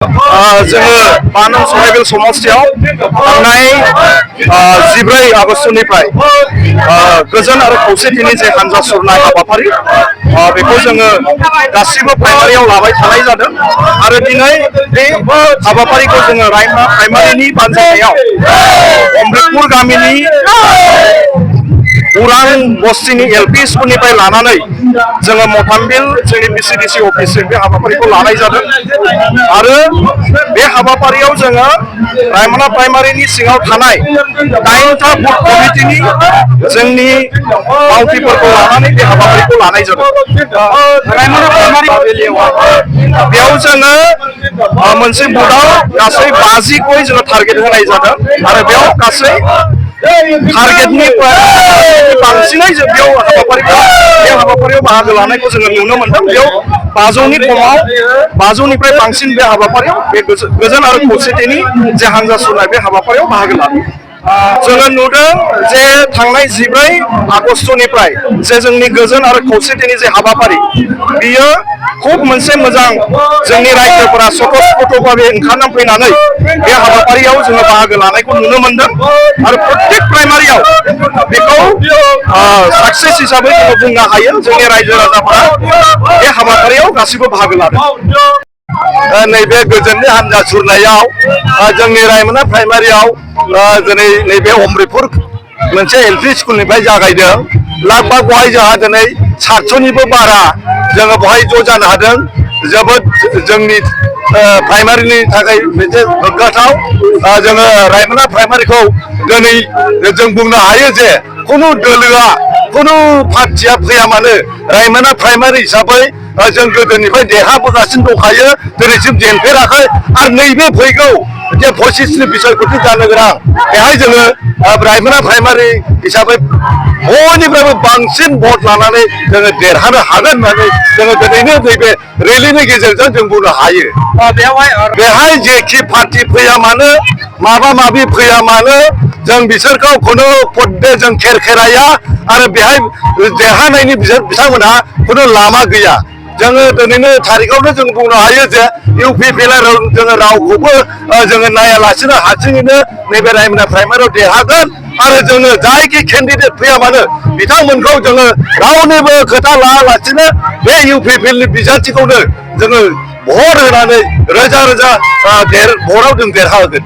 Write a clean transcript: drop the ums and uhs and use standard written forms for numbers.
जोङो बानं सराइबिल समस्थियाव थांनाय 14 आगस्तनिफ्राय गोजोन आरो खौसेथिनि जे हानजा सुरनाय हाबाफारि बेखौ जोङो गासिबो प्राइमारियाव लाबाय थानाय जादों आरो दिनै बे हाबाफारिखौ जोङो रायमा प्राइमारिनि बानजायनायाव अमृतपुर गामिनि उरां बस्तिनि एलपि स्कुलनिफ्राय लानानै जोङो मथानबिल जोंनि बिसिडिसि अफिससिम बे हाबाफारिखौ लानाय जादों आरो बे हाबाफारियाव जोङो रायमना प्राइमारिनि सिङाव थानाय 9टा बुथ कमिटिनि जोंनि मावथिफोरखौ लानानै बे हाबाफारिखौ लानाय जादों। रायमना प्राइमारि बेयाव जोङो मोनसे बुथआव गासै 50 गय जोङो टारगेट होनाय जादों आरो बेयाव गासै टारगेटनि बांसिनै जों बेयाव हाबाफारियाव बाहागो लानायखौ जोङो नुनो मोनदों। बेयाव 500नि खमाव 500निफ्राय बांसिन बे हाबाफारियाव बे गोजोन आरो खौसेथिनि जे हानजा सुरनाय बे हाबाफारियाव बाहागो लादों। जोङो नुदों जे थांनाय 14 आगस्तनिफ्राय जे जोंनि गोजोन आरो खौसेथिनि जे हाबाफारि बियो खुब मोनसे मोजां जोंनि रायजोफोरा सतस्फर्तभाबे ओंखारना फैनानै बे हाबाफारियाव जोङो बाहागो लानायखौ नुनो मोनदों आरो प्रत्येक प्राइमारियाव बेखौ साक्सेस हिसाबै जोङो बुंनो हायो। जोंनि रायजो राजाफोरा बे हाबाफारियाव गासिबो बाहागो लादों। नैबे गोजोननि हानजा सुरनायाव जोंनि रायमना प्राइमारियाव दिनै नैबे अमृतपुर मोनसे एलपि स्कुलनिफ्राय जागायदों। लाग-भाग बहाय जोंहा दिनै 700निबो बारा जोङो बहाय ज' जानो हादों। जोबोद जोंनि प्राइमारिनि थाखाय मोनसे गोग्गाथाव। जोङो रायमना प्राइमारिखौ दिनै जों बुंनो हायो जे खुनु दोलोआ खुनु पार्टिया फैया मानो रायमना प्राइमारि हिसाबै जों गोदोनिफ्राय देरहाबोगासिनो दंखायो, दिनैसिम जेनफेराखै आरो नैबे फैगौ जे 25नि बिसायख'थि जानो गोनां बेहाय जोङो रायमना प्राइमारि हिसाबै बयनिफ्रायबो बांसिन भट लानानै जोङो देरहानो हागोन होननानै जोङो दिनैनो नैबे रेलिनि गेजेरजों जों बुंनो हायो। बेहाय जेखि पार्टि फैया मानो माबा माबि फैया मानो जों बिसोरखौ खुनु पदे जों खेराया आरो बेहाय देरहानायनि बिथांमोनहा खुनु लामा गैया। जोङो दिनैनो थारिखआवनो जों बुंनो हायो जे UPPL जोङो रावखौबो जोङो नायालासिनो हारसिङैनो नैबे रायमना प्राइमारियाव देरहागोन आरो जोङो जायखि केन्डिडेट फैया मानो बिथांमोनखौ जोङो रावनिबो खोथा लायालासिनो बे UPPLनि बिजाथिखौनो जोङो भट होनानै रोजा रोजा भटआव जों देरहागोन।